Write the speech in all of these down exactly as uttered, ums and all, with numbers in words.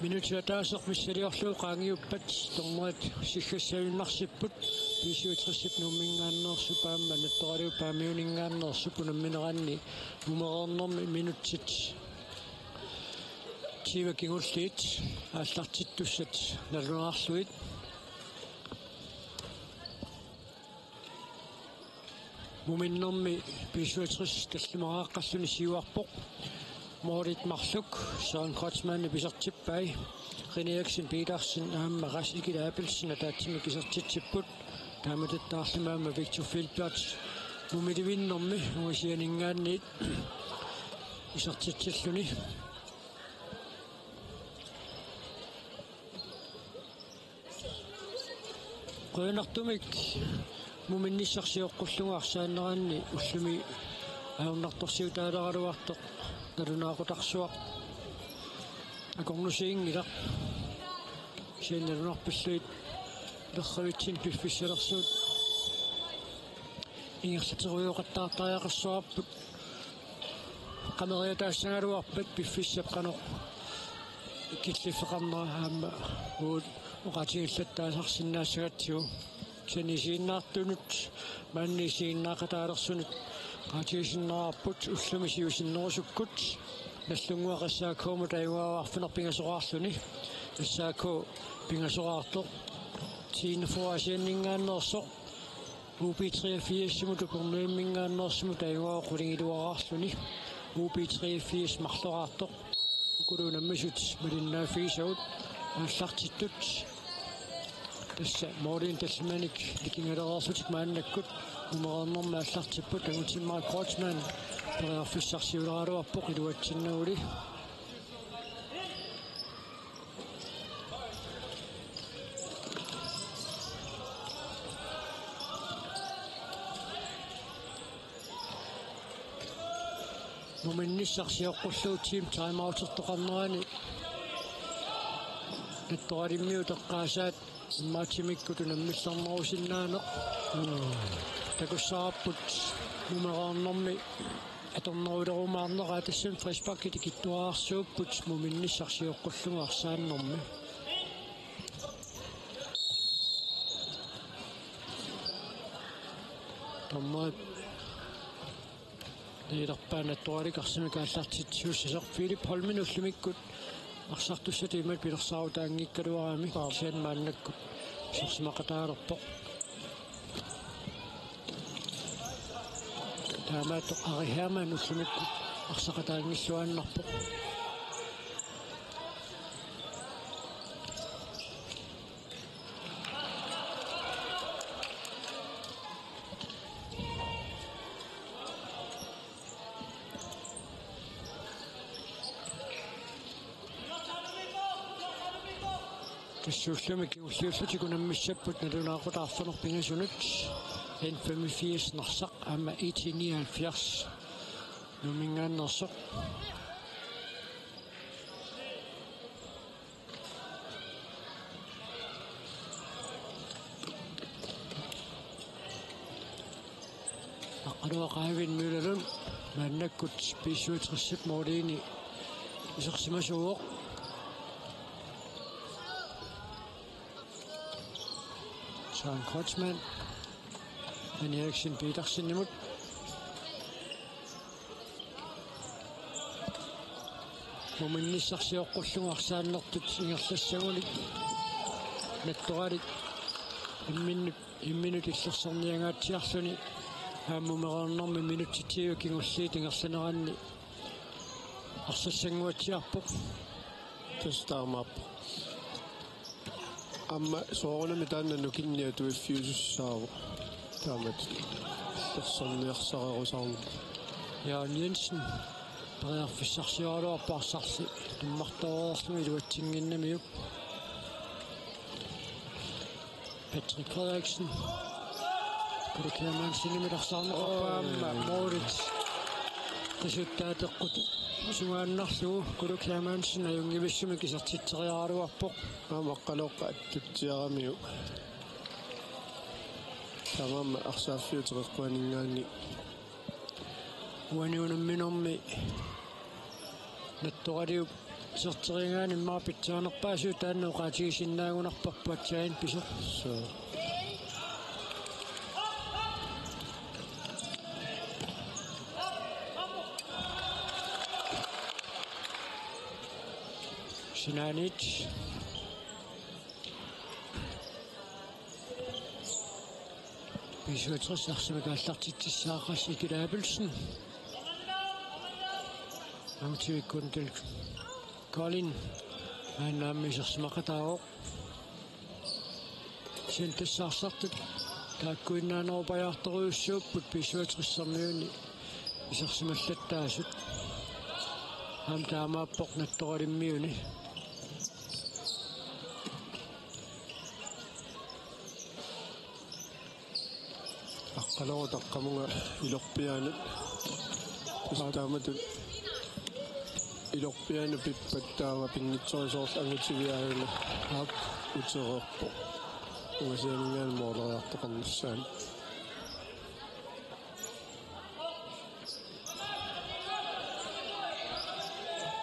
Minutsit ataaseq missiliorlugu qaangiuppat dommerit siggassavinnarsipput, B syvogtres-ip Nuumminngaanneersup aamma Nattoraliup Paamiuninngaanneersup unammineranni mumereernermi minutsit tyve kingulliit aallartittussat nalunaarlugit. Muminnermi B syvogtres tallimaraaqqalluni siuarpoq. Målit marluk Søren Kreutzmann isertippai. René Eriksen Petersen aamma Ras Egil Abelsen ataatsimik isertitsipput. Taamatuttaarlumi aamma Victor Filbert mumilivinnermi ungasianinngaanniit isertitsilluni. Qujanartumik muminnissaq sioqqullugu arsaanneranni ullumi ajornartorsiutaaleraluartoq nalunaaqutarsuaq akornusiinngilaq. Kisianni nalunarpillugit nerrivitsinni piffissalersuut ingerlaterujoqattaartariaqassavarput. Qameriataassagaluarpat piffissap qanoq killiffeqarnera aamma uagut oqaatigillattaasarsinnaassagatsigu. Kisianni isiginnaartunut maani isiginnaaqataalersunut oqaatigisinnaavarput ullumi siusinnerusukkut. Nagdlunguaq S A K-mut taiguagu arfineq-pingasoqarluni. S A K pingasoqartoq. Tiina Foasianninngaanneersoq. U B treogfirs-imut Upernaviuminngaanneersumut taiguagu qulingiluaraarluni. U B treogfirs marloraartoq. Ukulu unammisut malinnaaffigisagut aallartittut. Tassa målinik tallimanik nikingalereerlutik maannakkut mumereernermi aallartipput. Angutimmarik Kreutzmann periarfissarsiuleraluarpoq iluatsinnaguli. Muminnissaq sioqqullugu team timeoutertoqarnerani Nattoralimmiut eqqaasaat immaqa timikkut unammillernerusinnaaneq. Takussavarput mumereernermi atornerulerumaarneraa, tassami frisparkit ikittuararsuupput muminnissaq sioqqullugu arsaannermi. Dommerit niilerpaat Nattoralik arsamik aallartitsisuussasoq. Filip Holmip ullumikkut arsartussatut imatut pilersaarutaanngikkaluarami. Aap. Kisianni maannakkut isersimaqataalerpoq. Taamaattoq Ari Hermann ullumikkut arsaqataanngilluinnarpoq. Tassa ullumi kingulliullutik unammissapput nalunaaqutaq arfineq-pingasunut. N femogfirs Narsaq aamma I T nioghalvfjerds Nuumminngaanneersoq. Aqqaluaq Eivind Møller Lund maannakkut B syvogtres-ip måliini isersimasuuvoq. Søren Kreutzmann René Eriksen Petersenimut. Muminnissaq sioqqullugu arsaannertut ingerlassagunik Nattoralik imminnut, imminut illersorniangaatsiarluni aamma mumereernermi minutsit tyve kingulliit ingerlaneranni arsassannguatsiarpoq. Tassa taamaappoq. Aamma soorunami taanna nukinniat tuiffiusussaavoq. Taamatut illersorniarsarerusaarmat. Jaan Jensen periarfissarsioraluarpoq arsarli tummartoreerluni iluatsinnginnamiuk. Patrick Frederiksen. Kuluk Hermansenimit arsaarneqarpoq aamma målit qisuttaateqqut sugaannarlugu. Kuluk Hermansen ajunngivissumik isertitseriaraluarpoq. Aamma Aqqaluaq attutsiaramiuk. Taamaammat arsaaffiup teqeqquaninngaanniit. Uani unamminermi Nattoraliup Iserterigaanni immaqa pitsaanerpaasut taanna oqaatigisinnaagunarparput aatsaat pisoq. Suu. Sinaaniit. B syvogtres arsamik aallartitsissaaq Qassi Ikila Abelsen. Angutivikkundil Colin. Aannami isersimaqataavoq. Centerissartut taakkuinnaanerupajaartorujussuupput B syvogtres-ermiuni isersimallattaasut. Aamma taamaappoq Nattoralimmiuni. Aqqalooq taqqamunga ilorpiaanut. Tassa taamatut ilorpiaanut pippat taama pinngitsoorsoq angutiviaanut. Aap, utereerpoq. Ungasianinngaanniit mooleriartoqarnissaanut.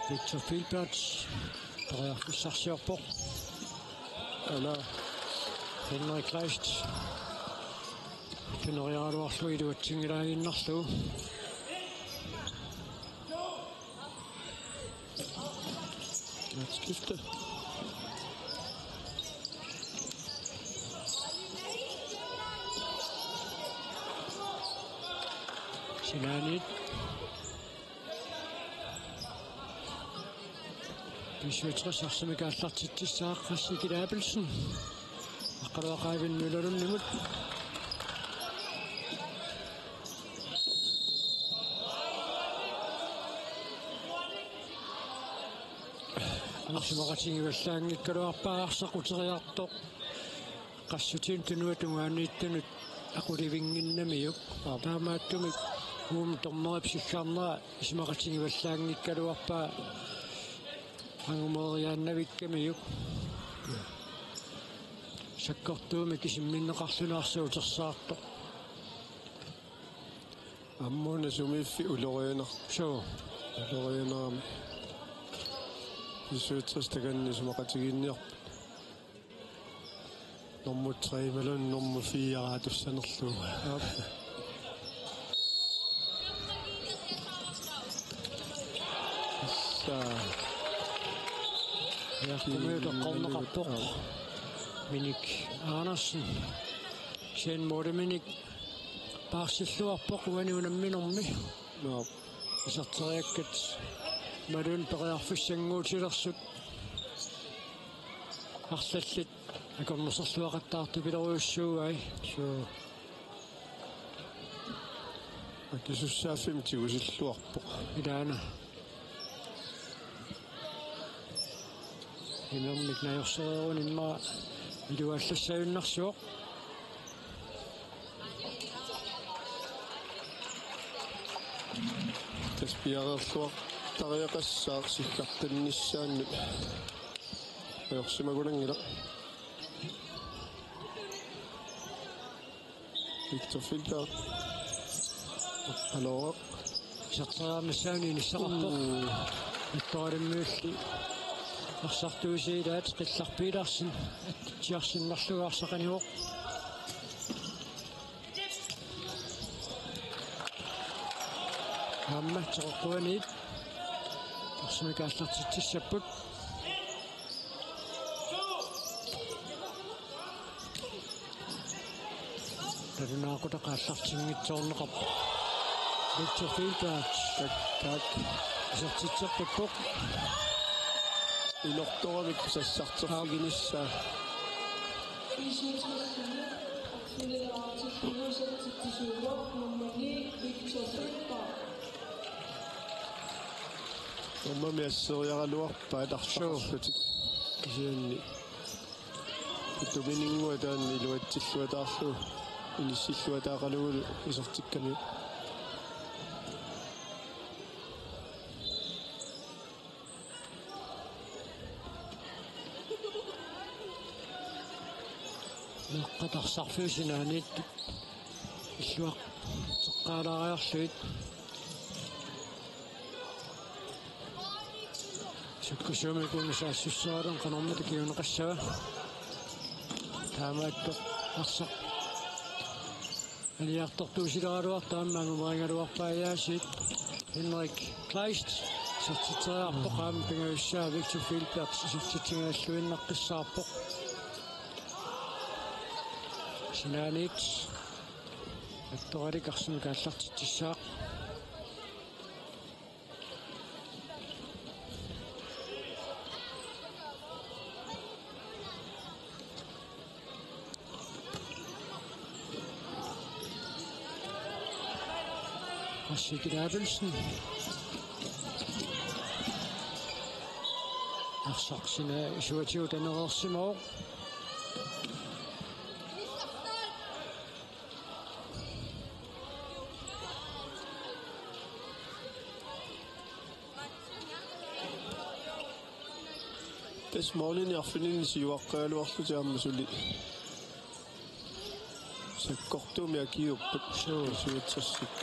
Victor Filbert periarfissarsiorpoq. Ala. Henrik Kleist. Tuneriaraluarlugu iluatsinngilaaginnarlugu. Skifte. Sinaaniit. B syvogtres arsamik aallartitsissaaq Qassi Ikila Abelsen. Aqqaluaq Eivind Møllerlundimut. Isumaqatigivallaanngikkaluarpaa arsaq uteriartoq. Qassutigut tunuata tungaaniittunut aqulivinnginnamiuk. Taamaattumik uuma dommerip siggarnera isumaqatigivallaanngikkaluarpaa angumeeriaannavikkamiuk. Sakkortuumik isimminneqarluni arsaq utersaartoq. Aamma una sumiiffiit ulorianar-. Suu. Ulorianarami. B syvogtres takanna isumaqatigiinniarput. Nummer tre imaluunniit nummer fire aatussanerlugu. Aap. Tassa. Iartumiuteqqorneqarpoq. Aap. Minik Andersen. Kisianni måliminik paarsilluarpoq uani unamminermi. Aap. Iserteriakkat imaluunniit periarfissannguutilersut arlallit akornuserluaqattaartupilorujussuugai. Suu. Akisussaaffimmi tigusilluarpoq. Ilaana. Imermik najorsereeruni immaqa iluallassajunnaarsuuvoq. Tassa piareerluartariaqassaaq siggartinnissaannut. Ajorsimagunanngilaq. Victor Filbert. Alora. Iserteriarnissaanut inissaqarpoq. Uu. Nattoralimmiulli arsartuisa ilaat Qillarpiilaarsin. Tsiarsinnarlugu arsaq qanivoq. Aamma Teqeqquaniit arsamik aallartitsissapput. Nalunaaqutaq aallartinngitsoorneqarpoq. Victor Filbert. Tak, tak. Isertitseqqippoq. Inortoramik sassarterfiginissaa. Uumami asseriaraluarpaat arsaqarlutik. Kisianni. Tumininnguaq taanna iluatsilluataarlugu inissilluataaqalugulu isertikkamiuk. Meeqqat arsarfiusinnaaniit illuarteqqaalaariarlugit. Takkussuarmik una saassusseralugu qanormita kinguneqassava. Taamaattoq arsaq aniartortuusileraluartoq aamma angumerigaluarpaa aasiit. Henrik Kleist isertitseriarpoq, aamma pingajussaa Victor Filbert isertitsigalluinnaqqissaarpoq. Sinaaniit attoralik arsamik aallartitsissaaq. Rasik Abelsen. Arsaq sinaani isuatigut anereersimavoq. Tassa målini arfinini siuaqqagaluarlutik aamma suli. Sakkortuumik akiupput. Suu. Siutsassik.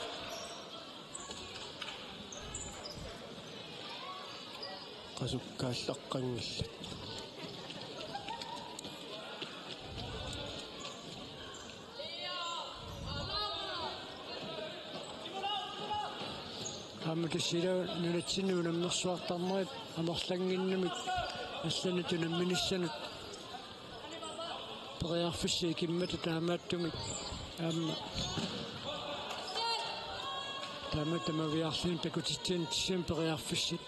Qasukkaallaqqanngillat. Aamma tassa ila nunatsinni unammersuartarnerit amerlannginnamik allanut unamminissanut periarfissat ikimmata taamaattumik aamma taama tamaviarluni takutitsinni tassani periarfissat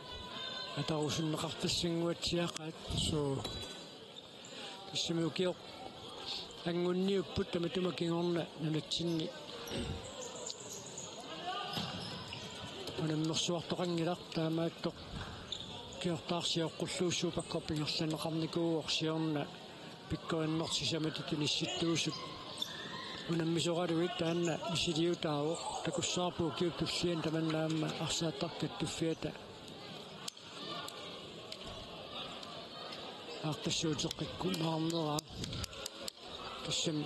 atarusunneqartassanguatsiaqaat. Suu. Tassami ukioq angunniupput tamatuma kingorna nunatsinni unammersuartoqanngilaq, taamaattoq ukiortaaq sioqqullugu Supercup ingerlanneqarnikuuvoq siorna pikkorinnerit sisamatut inissittuusut unammisoraluit. Taanna misiliutaavoq, takussavarput ukiup tulliani tamanna aamma arsaattartut kattuffiata aaqqissuuteqqikkumaarneraa. Tassami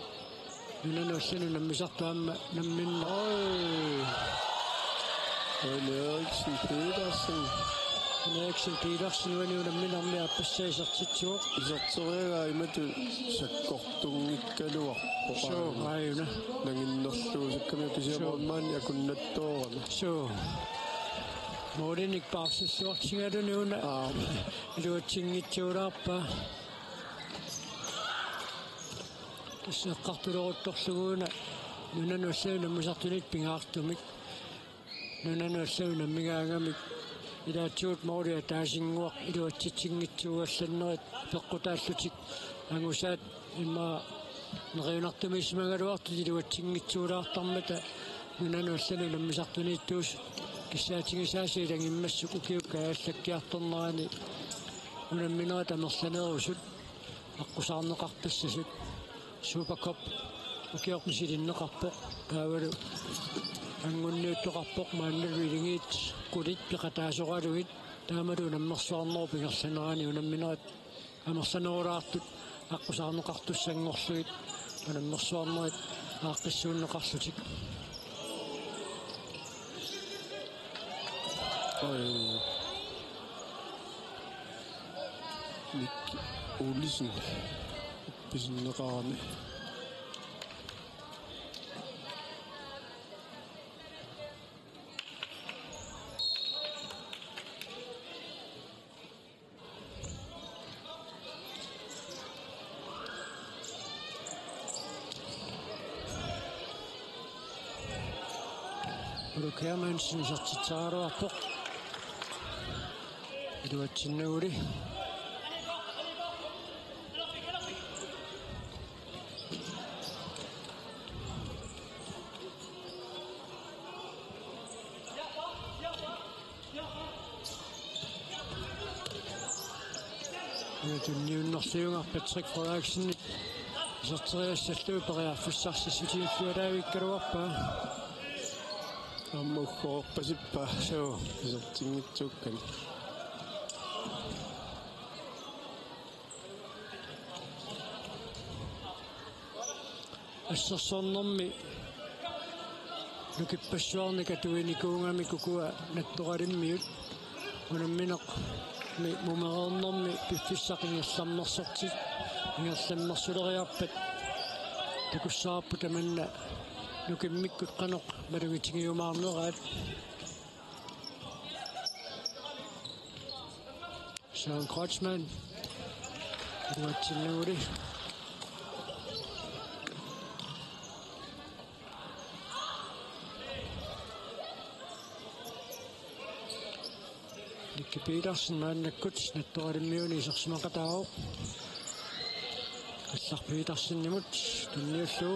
nunanut allanut unammisartut aamma namminneq. Oj. Oj, Eriksen Petersen. Eriksen Petersen uani unamminermi aappassaa isertitsivoq. Iserteriagaa imatut sakkortunngikkaluarpoq. Suu, aajuna. Nanginnerluusukkami kisianni Suu. Målmandi akunnattoorami. Suu. Målinik paarsilluartigaluni una. Aap. Iluatsinngitsuulaarpaa. Tassa eqqartuleruttorlugu una nunanut allanut unammisartunit pingaartumik. Nunanut allanut unammigaangamik ilaatigut måli ataasinnguaq iluatsitsinngitsuugallannerit peqqutaallutik angusaat immaqa neriunartumiissimagaluartut iluatsinngitsuulaartarmata nunanut allanut unammisartuniittuusut kissaatigisaasa ilanngummissuk ukiup kaajallakkiartornerani unamminerit amerlanerusut aqqusaarneqartassasut. Supercup ukioq misilinneqarpoq taavalu angunniuttoqarpoq maannalu ilingiit qulit peqataasoralugit taamalu unammersuarnerup ingerlanerani unamminerit amerlanerulaartut aqqusaarneqartussanngorlugit unammersuarnerit aaqqissuunneqarlutik. Oj. Nick Olsen pisinneqarami. Uluk Hermansen isertitseriaraluarpoq. Iluatsinnaguli. Tunniunnerluunga Patrick Frederiksen iserteriassallugu periarfissarsiutigiiffigalaavikkaluarpaa. Aamma uggorpasippaa. Suu. Isertinngitsuukkani. Assersornermi nukippassuarnik atuinikuugamik ukua Nattoralimmiut unammineq Mumereernermi piffissaq ingerlannersorti-, ingerlannersuleriarpat takussavarput tamanna nukimmikkut qanoq malugitigiumaarneraat. Søren Kreutzmann. Iluatsinnaguli. Nicky Petersen maannakkut Nattoraalimmiuni isersimaqataavoq. Allar Petersenimut tunniullugu.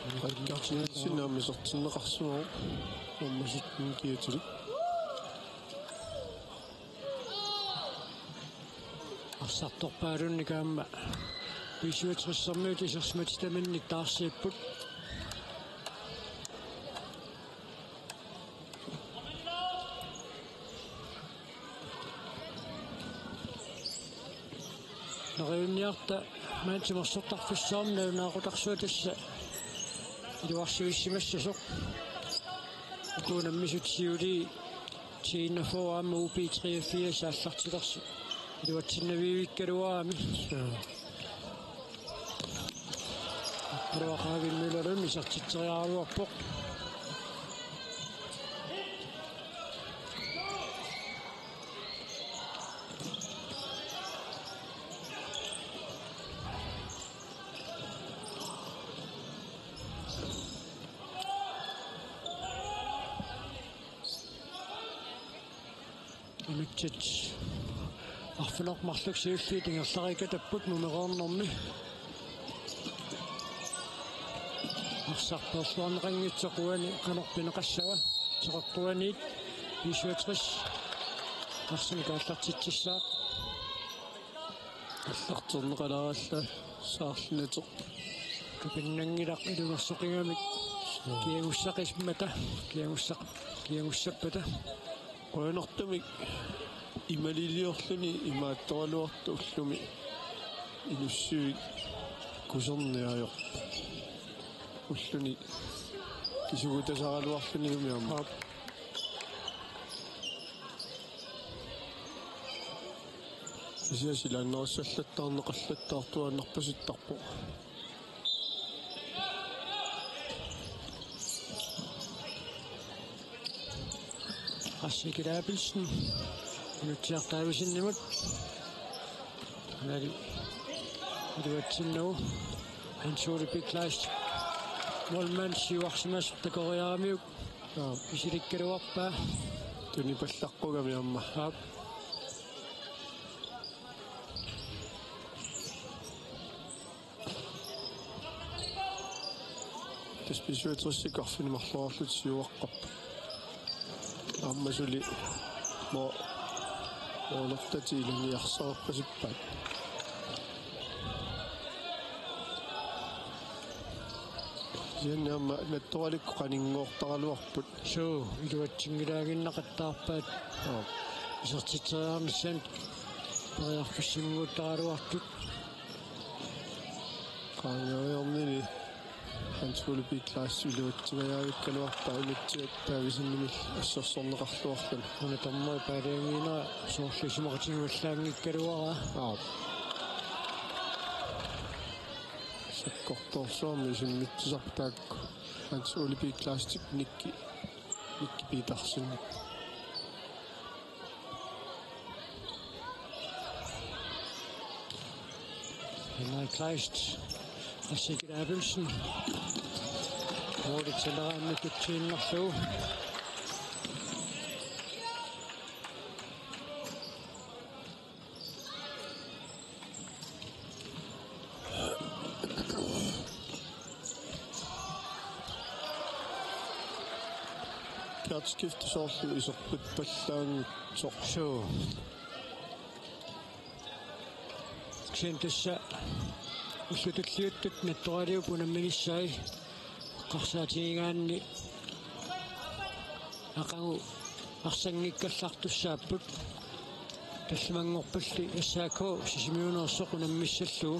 Allar Petersen aamma isertinneqarsimavoq. Aamma sytten kiatilik. Arsartorpaalunnik aamma B syvogtressermiut isersimatitaminnik taarsiipput. Neriunniarta maani timersortarfissuarmi nalunaaqutarsuaq tassa iluarsivissimassasoq. Uku unammisut siulii T enogfyrre aamma U B treogfirs aallartilersoq. Iluatsinnaviuikkaluarami. Joo. Aqqaluaq Qaavik Møllerlund isertitseriaraluarpoq. Inuttut arfineq-marluk siulliit ingerlariikatapput mumereernermi. Arsaq peerluarneqanngitsoq uani qanoq pineqassava. Teqeqquaniit B syvogtres arsamik aallartitsissaaq. Aallarterneqalaarallarpoq saarlinateq. Tupinnanngilaq ilungersoqigamik. Kiagussaqismata, kiagussaq-, kiagussappata. Qujanartumik imaliliorluni imaattoraluartoq ullumi inussivik kusanniajoq. Ulluni kisugutasaraluarluni umiamma. Kisianni silaannarussallattaarneq qallattartuaannarpasittarpoq. Rassi Kilabelsen. Inutsiaq Davidsenimut. Nali. Iluatsinnagu. Hans Ole Big Kleist. Målmand siuarsimasoq takoriaramiuk. Joo. Isilikkaluarpaa. Tunipallaqqugami aamma. Aap. Tassa B syvogtres arfineq-marloriarlutik siuaqqapput. Aamma suli mo-, moolertatik ilaniarsarpasippaat. Kisianni aamma Nattoraalikkut qaninngortaraluarput. Suu, iluatsinngilaaginnaqattaarpaat. Joo. Isertitseriarnissaat periarfissinngortaraluartut. Qaangeeriarnini Hans Ole Big Kleist iluatsingajaavikkaluarpaa Inutsiaq Davidsenimillu assersorneqarluarluni. Una tamarmi paaliangiinera soorlu isumaqatigivallaanngikkaluaraa. Aap. Sakkortoorsuarmi isimmitsisarput taakku. Hans Ole Big Kleistip Nicky, Nicky Petersen. Henrik Kleist, Rassi Kilabelsen. Målip saleraanni tutsiinnarlugu. Kvartskifte soorlu iserpippallaanngitsoq. Suu. Kisianni tassa ullut tulliuttut Nattoraaliup unamminissaat eqqarsaatigigaanni aqagu arsanngikkallartussaapput. Tallimanngorpalli S A K Sisimiuneersoq unammissallugu.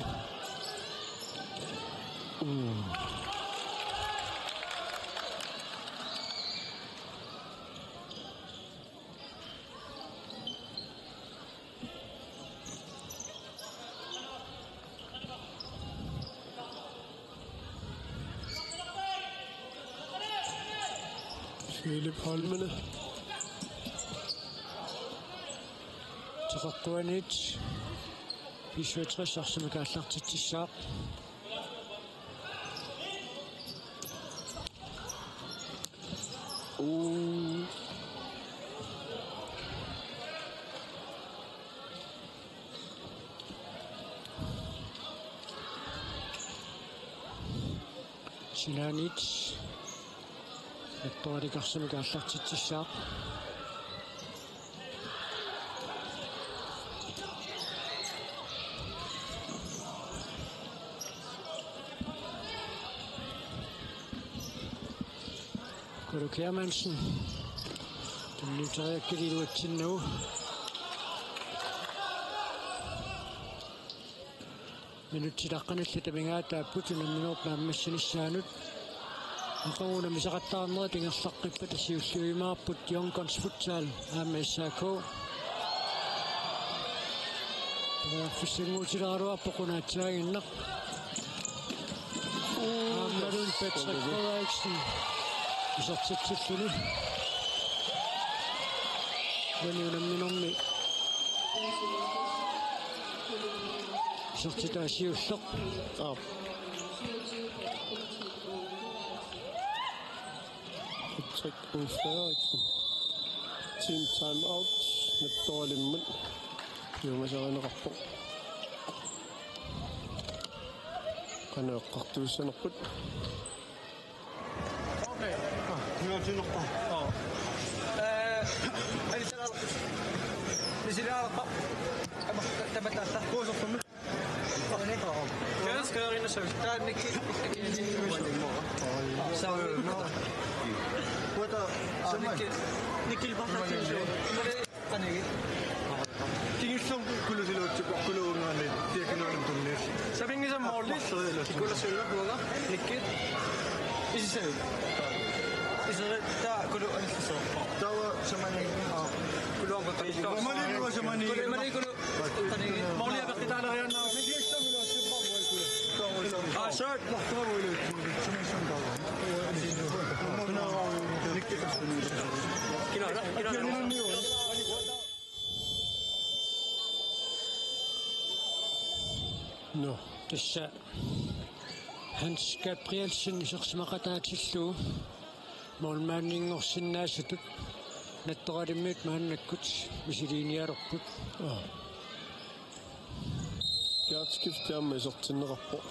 Mm. Philip Holmene. Teqeqquaniit B syvogtres arsamik aallartitsissaaq. Uu. Sinaaniit Nettoralikkarsamik aallartitsissaaq. Kulu Hermansen. Tunniuteriakkali iluatsinnagu. Minutsit aqqanillit amigaataapput unamminerup naammassinissaanut. Aqagu unammisaqattaarnerit ingerlaqqippata siulliujumaarput Young Guns Futsal aamma S A K. Periarfissanngutilaaraluarpoq qunaatsaaginnaq. Aammalu Patrick Frederiksen isertitsilluni. Uani unamminermi isertitaa siulleq. Aap. Patrick Ulf Frederiksen. Team time out. Nettoralimmut piumasarineqarpoq. Qanoq eqqartuissanerput. Okay. Ah, nuansinerpa. Oo. Eh, alisalaarpa. Isilaalerpa. Ama, tamattaassa. Kuuserpummi. Kære skriver ind og service. Der er Nicky. Nicky. Nicky. Så, Nicky. Nicky, bare tak til. Qanigi. Kingullermik kulusiluutsup kuluungaani tiakinaalim tunnius. Sapinngisaq måli. Kulusiluutsup uanga. Nicky. Isisavit. Isisavit. Taava kulu anissisavit. Taava samani. Kuluanga. Samani, samani. Kulu, samani, kulu. Qanigi. Måli apeqqutaaleriaannaa. Aa, søren. Kina, kina. Nå, tassa Hans Gabrielsen isersimaqataatillugu målmandinngorsinnaasutut Nettoralimmiut maannakkut misiliinialerput. Aa. Guard skifti aamma isertinneqarpoq.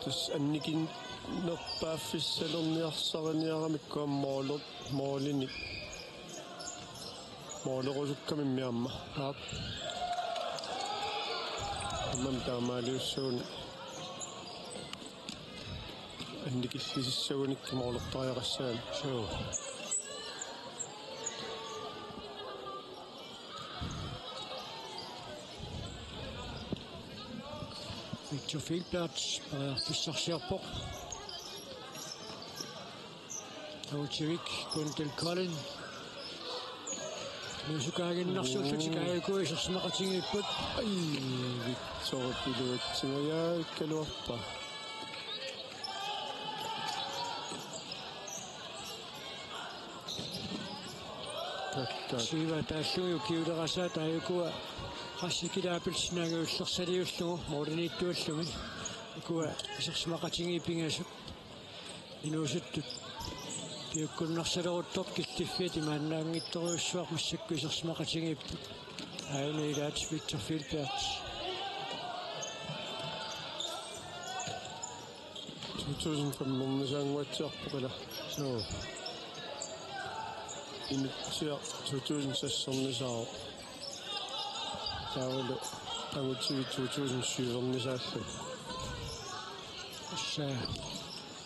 Tassa annikinnerpaaffissalerniarsariniaramikku aamma måler-, målinik. Målerusukkami aamma. Aap. Aamma taamaaliussagunik. Annikillisissagunik målertariaqassagami. Suu. Victor Filbert, periarfissarsiorpoq. Tautivik, Gundel Kolding. Nuusukaaginnarsuullutik. Mm. A Y K isersimaqatigiipput. Ai, Victor iluatsingajaakkaluarpa. Takka. Siva taallumi ukiulerasaat A Y K-a Rassikil Abelsen angajullersaliullugu målimiittuallumi. A Y K-a isersimaqatigiit pingasut. Inuusuttut piukkunnarsaleruttortut killiffiat imaannaanngitsorujussuaq massakkut isersimaqatigiipput. Aajuna ilaat Victor Filbert. To tusind femhundredesaannguatsiarpoq ila. Suu. Inutsiaq to tusind sekshundredesaavoq. Taavalu angutivik to tusind syvhundredesaalluni. Tassa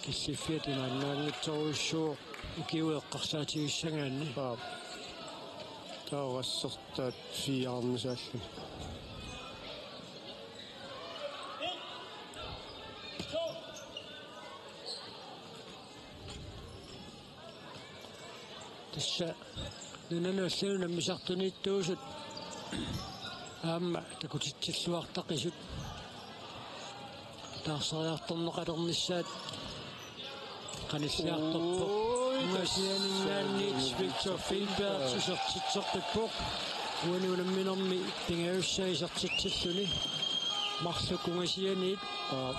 killiffiat imaannaanngitsorujussuuvoq ukiut eqqarsaatigissagaanni. Aap. Taava rassertaat firhundredesaalluni. Tassa nunanut allanut nammisartuniittuusut aamma takutitsilluartaqisut. Taarseriartorneqalernissaat Qanilliartorpoq. Ui, ungasianinngaanniit Victor Finnberg isertitseqqippoq. Uani unamminermi pingajussaa isertitsilluni. Marluk ungasianiit. Aa.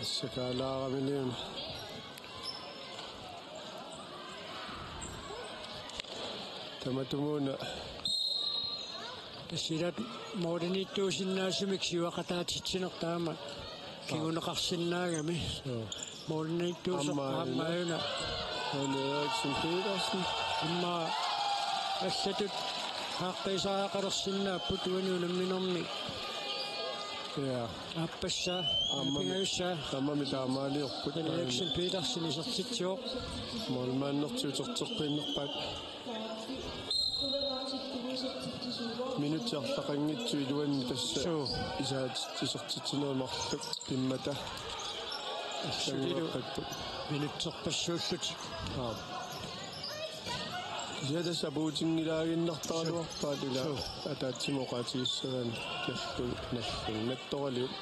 Assakaalaaramiliuna. Tamatumuuna. Tassa ilaat målimiittuusinnaasumik siuaqataatitsineq taama kinguneqarsinnaagami. Joo. Målimiittuusoq aamma aamma aajuna. Aajuna. Ane Eriksen Petersen. Immaqa allatut aaqqiisariaqalersinnaapput uani unamminermi. Ja. Aappassaa, aamma pingajussaa. Tamarmik taamaaliorput. Ane Eriksen Petersen isertitsivoq. Målmandertigut iserteqqinnerpaat. Minutsit arlaqanngitsut iluanni tassa. Suu. Isaat isertitsinerit marluk pimmata. Sulilu. Allanngorput. Minutserpassuullutik. Aa. Kisianni tassa apuutinngilaaginnartaraluarpaat ila. Suu. Ataatsimut oqaatigissagaanni killullu nallinnattoraliuk.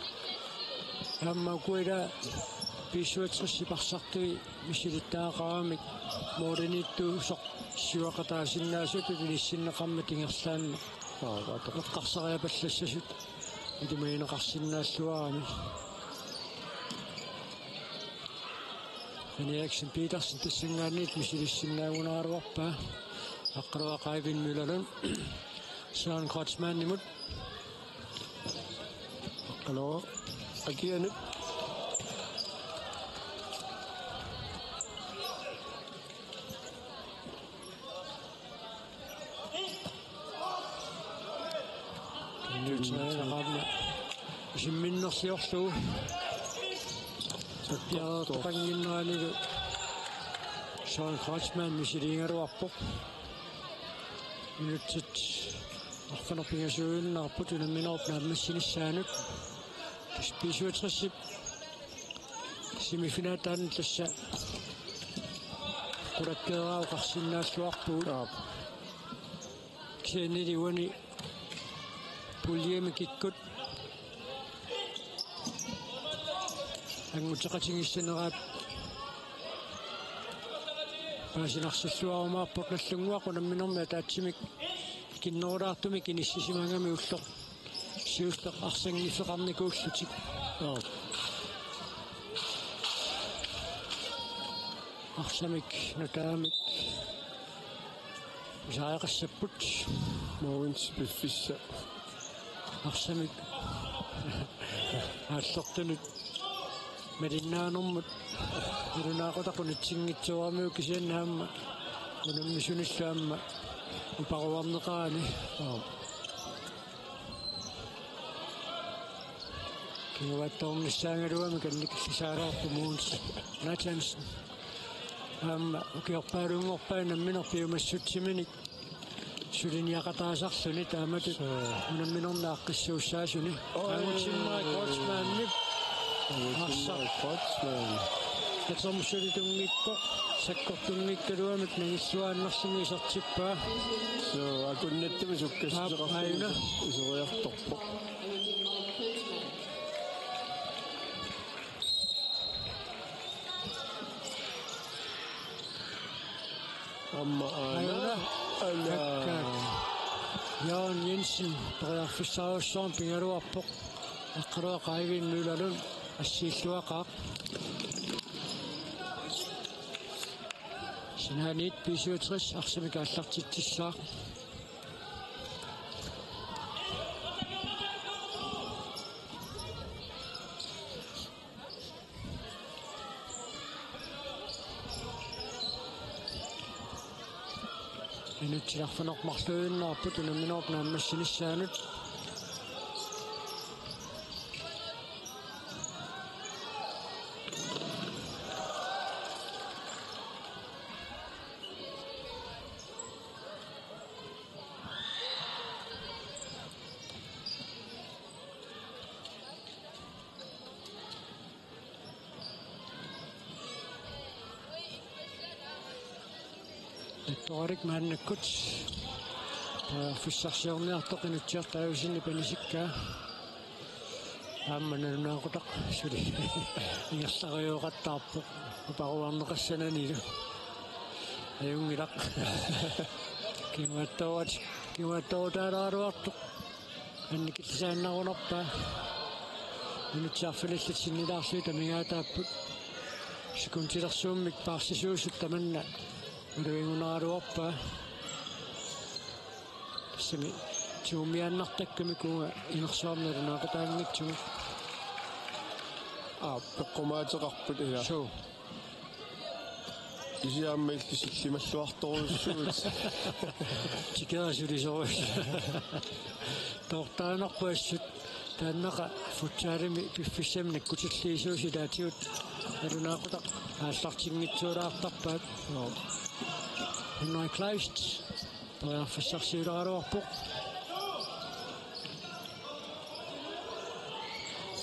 Aamma uku ila B syvogtres-ip arsartui misilittagaqaramik målimiittuusoq siuaqataasinnaasutut inissinneqarmat ingerlaannaq. Aa, atoq. Eqqarsariapallassasut ilimagineqarsinnaalluarami. Ane Eriksen Petersen tassanngaanniit misilissinnaagunaraluarpaa. Aqqaluaq Eivind Møllerlund. Søren Kreutzmannimut. Aqqaluaq. Akianut. Inuutseriaqarna. Isimminnerliorlugu. Sakkortoq. Piareertoqannginneranilu Søren Kreutzmann misiliigaluarpoq. Minutsit arfineq-pingasuinnarput unamminerup naammassinissaanut. Tassa B syvogtres-ip semifinalitaani tassa qulakkeeraaqqarsinnaalluarpugut. Aap. Kisiannili uani puljemi kikkut anguteqatigiissanerat paasinarsilluarumaarpoq. Nallunnguaq unamminermi ataatsimik ikinnerulaartumik inissisimagami ulloq siulleq arsanngiffeqarnikuullutik. Joo. Arsamik nutaamik pisariaqassapput. Mogens piffissaq. Arsamik aallertunut malinnaanermut nalunaaqutaq unitsinngitsooramiuk kisianni aamma unammisunillu aamma uparuarneqarani. Aap. Kinguaattoornissaagaluamik annikillisaalaarpoq Mogens Nathansen. Aamma ukiorpaalunngorpai nammineq piumassutsiminik suliniaqataasarluni taamatut. Suu. Unamminermi aaqqissuussaasuni. Oi. Angutimmarik Kreutzmannip. Angutimmarik arsaq Kreutzmann. Atermut suli tunngippoq, sakkortunngikkaluamik nangilluaannarluni isertippaa. Suu, akunnattumik sukkassuseqarluni. Aap, aajuna. Iseriartorpoq. Aamma aana. Aajuna. Aana. Takkaak. Jørgen Jensen, periarfissarujussuarmik pigaluarpoq. Aqqaluaq Eivind Møllerlund, assiilluaqaaq. Sinaaniit B syvogtres arsamik aallartitsissaaq. Minutsit arfineq-marluinnarput unamminerup naammassinissaanut. Ittorarik maannakkut. Periarfissarsiorniartoq Inutsiartut ajuusinnik panisikkaa. Aamma nalunaaqutaq suli ingerlariooqattaarpoq uparuarneqassananilu. Ajunngilaq. Kinguattoorat, kinguattooraluartoq. Annikillisaannarunarpaa. Minutsit arfinillit sinnilaarlugit amigaataapput. Sekuntilersuummik paarsisuusut tamanna. Ulivingunaraluarpaa. Tassami tuumiaannartakkami kuuga inersuarmi nalunaaqutaanngitsugut. Aa, peqqumaateqarput ila. Suu. Kisianni aamma illit sillimalluartorujussuuvutit. Tikera sulisorujuk. Toortaanarpoq assut taannaqa futsalimi piffissami nakkutilliisuusilaatigut nalunaaqutaq aallartinngitsuulaartarpaat. Henrik Kleist. Periarfissarsiuleraluarpoq.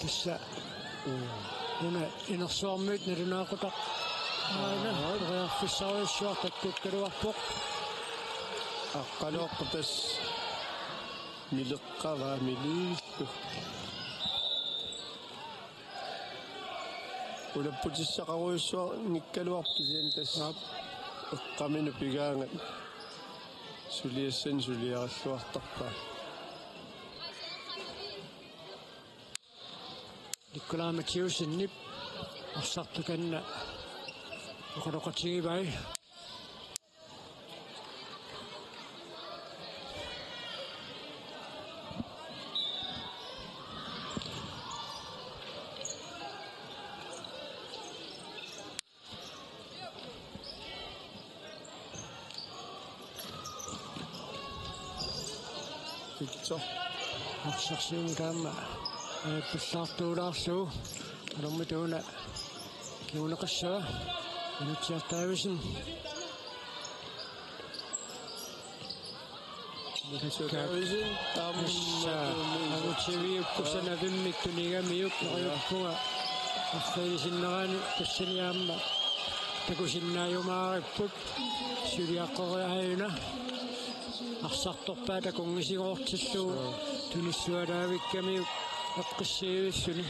Tassa una inersuarmiut nalunaaqutaq. Aana, periarfissarujussuaq takkukkaluarpoq. Aqqaluarpoq tassa mileqqavaa miliillu. Ulapputissaqarujussuarnikkaluarpoq kisianni tassa. Aap. Eqqaminut pigaangat suliassanik suliaralluartarpaa. Nikolaj Mathiassenip arsaq takanna oqaloqatigivai. Victor. Arsaq siumut aamma ajappallaartuulaarlugu. Anormituuna kinguneqassava. Inutsiartaavisen. Inutsiartaavisen. Tassa. Angutiviuk kusanavimmik tunigamiuk neriuppunga. Arfigisinnerani tassani aamma takusinnaajumaaripput. Suliaqqoriaajuna. Arsartorpaat takunngisigoorutillugu. Tunissualaavikkamiuk eqqissivilluni.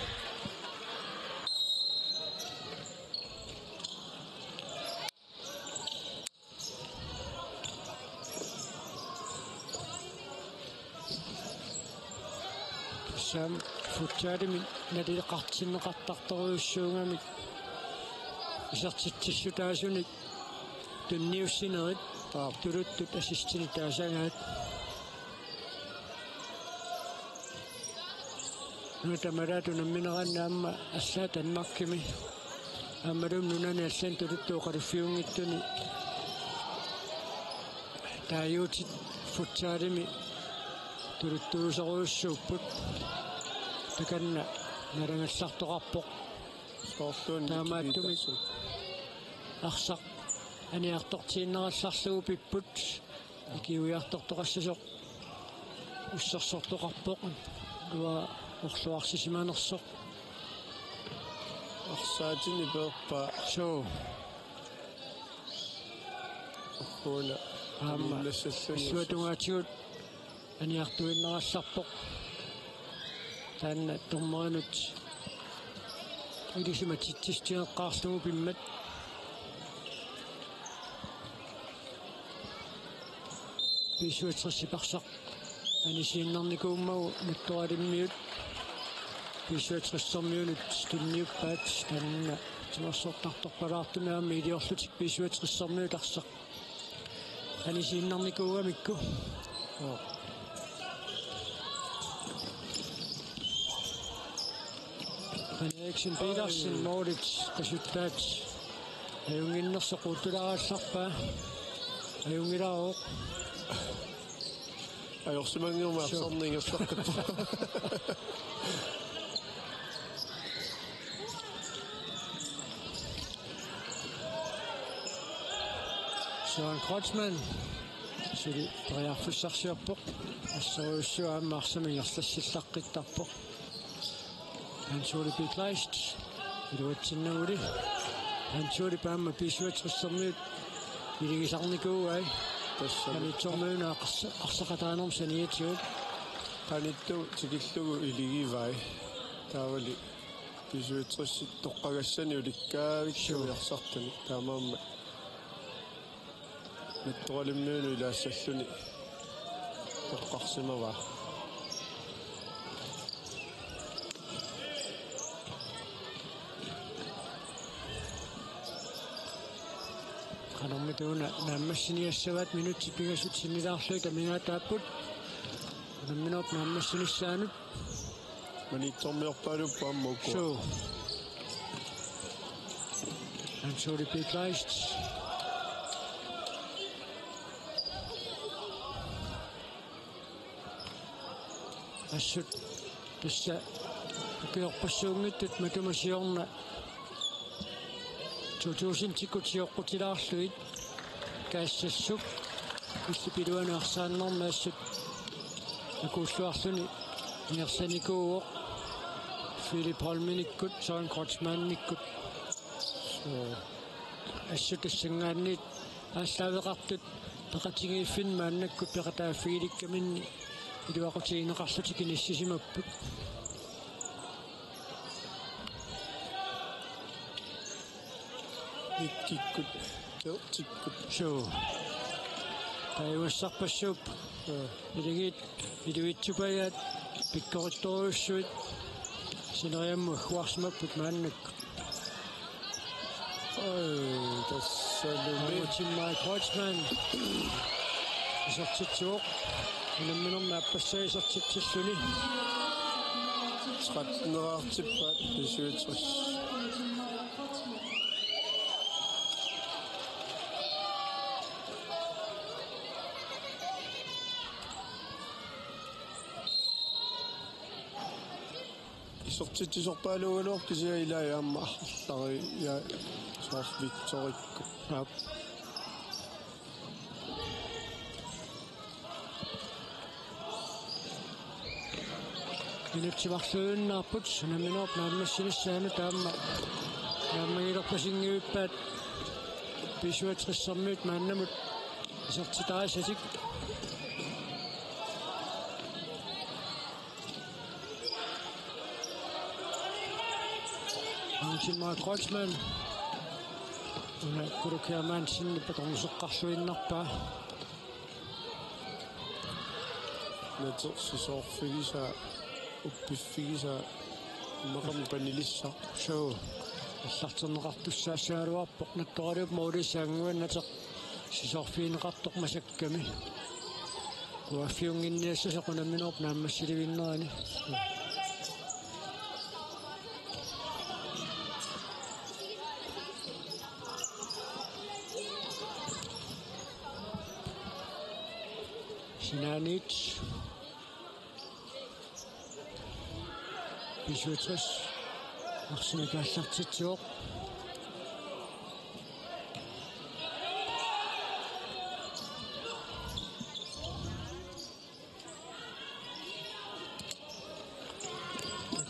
Tassami futsalimi naleqartinneqartartorujussuugamik isertitsissutaasunik tunniussinerit. Aap. Tuluttut assistinit taasagaat. Una tamalaat unammineranni aamma allaat Danmarkimi. Aammalu nunani allani tuluttut oqaluffiunngitsuni. Taaguutit futsalimi tuluttuusorujussuupput. Takanna nalagallartoqarpoq. Soorluuna. Taamaattumik arsaq aniartortiinnarallarlugu pipput. Ikiuiartortoqassasoq ussersortoqarpoq. Uanga orluarsisimanersoq. Arsaatini peerpaa. Suu. Uuna. Aamma. Illuatungaatigut. Illuatungaatigut. Aniartuinnarallarpoq. Taanna dommerinut ilisimatitsissutigeqqaarlugu pimmat. B syvogtres-ip arsaq anisiinnarnikuummagu Nattoralimmiut B syvogtres-ermiunut tunniuppaat, taanna timersortartorpalaartumik aamma iliorlutik B syvogtres-ermiut arsaq anisiinnarnikuugamikku. Jan Eriksen Petersen målit qasuttaat. Ajunnginnersoq quuttulaarallarpaa. Ajunngilaaruk. Ajorsimanngilaq. Suu. Arsarneq ingerlaqqippoq. Søren Kreutzmann. Suli periarfissarsiorpoq. Assorujussuaq aamma arsamik ingerlassillaqqittarpoq. Hans Ole B. Kleist. Iluatsinnaguli. Hans Ole aamma B syvogtres-ermiut iligisarnikuuai. Tassa. Qanitsormiuna aqars-, arsaqataanermut saniatigut. Qanittoq tikillugu iligivai. Taavali B syvogtres toqqagassani ulikkaavikkami arsartuni taamaammat. Mittoralimmiunut ilaassalluni toqqarsimavaa. Qanormita una naammassiniassavaat, minutsit pingasut sinnilaarlugit amigaataapput. Unamminerup naammassinissaanut. Maniitsormiorpaaluupput aamma ukua. Suu. Hans Ole B. Kleist. Assut tassa ukiorpassuunngitsut matuma siorna to tusindikkut sioqqutilaarlugit Kaassassuk illup iluani arsaannermi assut akuulluarluni ingerlanikuuvoq Philip Holmenikkut Søren Kreutzmannikkut. Suu. Assut tassanngaanniit aallaaveqartut peqatigiiffinni maannakkut peqataaffigilikkaminni iluaqutigineqarlutik inissisimapput. Ikkikkut, Celtikkut. Suu. Taiguassarpassuupput. Aa. Ilagiit iluitsupajaat pikkorittorujussuit sineriammut agguarsimapput maannakkut. Oj, tassalumi. Martin Mike Kreutzmann. Isertitsivoq. Unamminermi aappassaa isertitsilluni. Tretten-erartippaat B syvogtres. Isertitsisorpaaluugaluarpoq kisianni ilai aamma arlari ja soorlu Victorikkut. Aap. Minutsit marluinnaapput unamminerup naammassinissaanut, taama naammagilerpasinngivippaat B syvogtres-ermiut maannamut isertitarisatik. Martin Mike Kreutzmann. Una Kulukia Mansen patornuseqqarluinnarpaa. Natersisoorfigisaa, uppiffigisaa, immaqami panilissaa. Suu. Allarterneqartussaassagaluarpoq, nattoraliup moolisaannguan natersisoorfigineqartoq masakkami. Uaffiunnginniassasoq unamminerup naammassilivinnerani. Sinaaniit B syvogtres arsamik aallartitsivoq.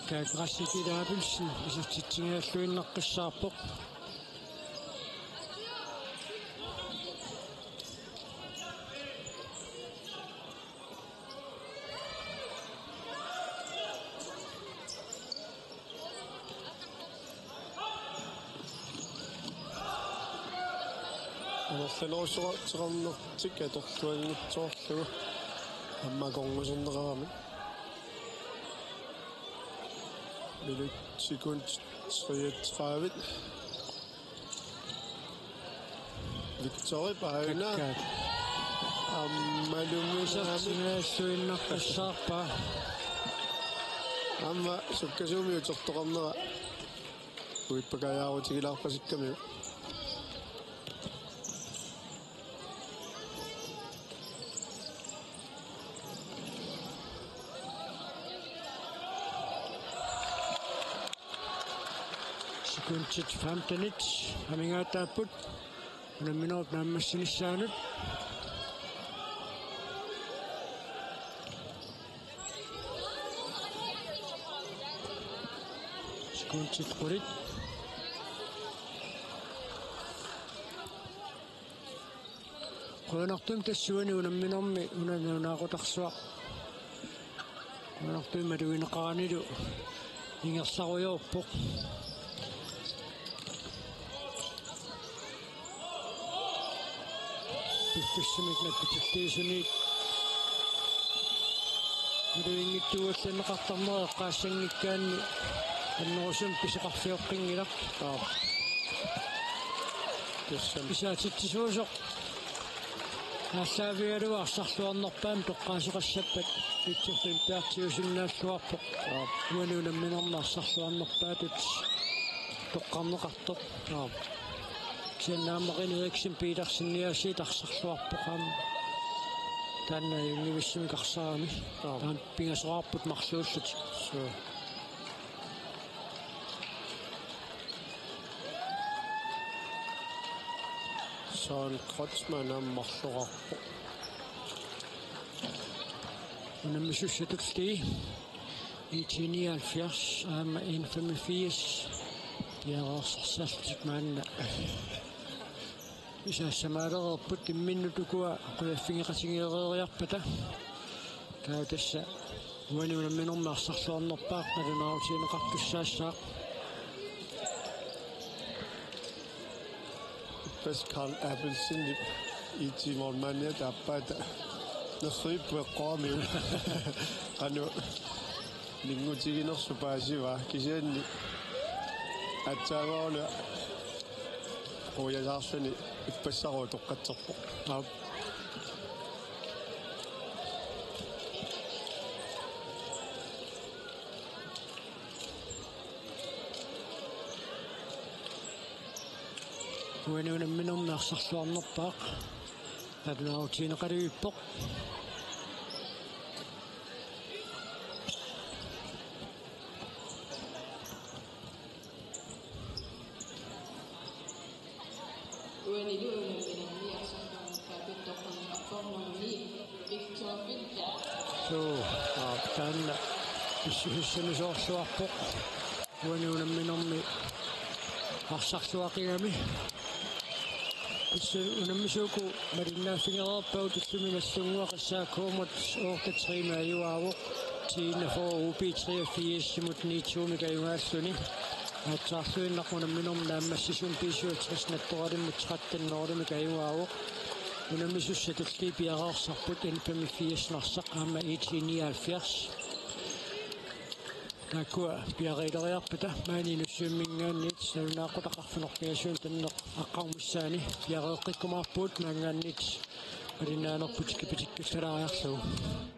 Kaak Rassi Peter Abelsen isertitsigigalluinnaqqissaarpoq. Amerlanerussuteqarnertik atortuanngitsoorlugu aamma akornuserneqarami. Minut sekund treogtredive. Victorip aajuna. Kakkaak. Aammaluminngaanniit. Isertitsigigalluinnaqqissaarpaa. Aamma sukkasuumik utertoqarnera. Uippakaajaarutigilaarpasikkamiuk. Sekundit femtenit amigaataapput unamminerup naammassinissaanut. Sekundit qulit. Qujanartumik tassuuna unamminermi una nalunaaqutarsuaq. Qujanartumik malugineqaranilu B Ingerlarujoorpoq. Piffissami nappatilliisuniit maluginngitsuugallanneqartarnera eqqaassanngikkaanni annerusumik pisoqarfioqqinngilaq. Aap. Tassami. Isaatitsisuusoq aallaavigalugu arsarluarnerpaamik toqqaasoqassappat itserfiim piartiusinnaalluarpoq. Aap. Uani unamminermi arsarluarnerpaatut toqqarneqartoq. Aap. Kisianni aamma René Eriksen Petersen niaasiit arsarluarpoq aamma. Taanna ajunngivissumik arsarami. Aap. Taanna pingasoqarput marluullutik. Suu. Søren Kreutzmann aamma marloqarpoq. Unammisussatulli I T nioghalvfjerds aamma N femogfirs piareersarsimallutik maanna. Isaassamaalerput imminnut ukua qujaffigeqatigeereeriarpata. Taava tassa uani unamminermi arsarluarnerpaaq nalunaarutigineqartussaassaaq. Ippassaq Carl Abelsenip I T-målmandiata aappaata nerrivipput eqqoramiuk. Qanoq ninngutiginersoq paasivaa kisianni aatsaat måli quiasaarluni ippassaq utoqqatserpoq. Aap. Uani unamminermi arsarluarnerpaaq nalunaarutigineqalivippoq. Uanilu unamminermi arsarluarnerpaatut toqqarneqarpoq nummer ni, Victor Winther. Suu, aap, taanna pissusissamisoorluarpoq. Uani unamminermi arsarluaqigami. Tassa unammisut uku malinnaaffigereerpagut, ullumi Nagdlunguaq S A K-mut otte tre-mik ajugaavoq. T enogfyrre O B treogfirsimut ni to-mik ajugaalluni. Aatsaarluinnaq unamminermi naammassisumik B syvogtres Nattoralimmut tretten nul-imik ajugaavoq. Unammisussatulli piareersarput N femogfirs-ersaq aamma I T nioghalvfjerds. Taakkua piareeriarpata maani Inussivimminngaanniit nalunaaqutaq arfineq-pingasunik tanneq aqqarumissaani piareeqqikkumaarpugut, maanngaanniit malinnaanerput kipitikkallalaariarlugu.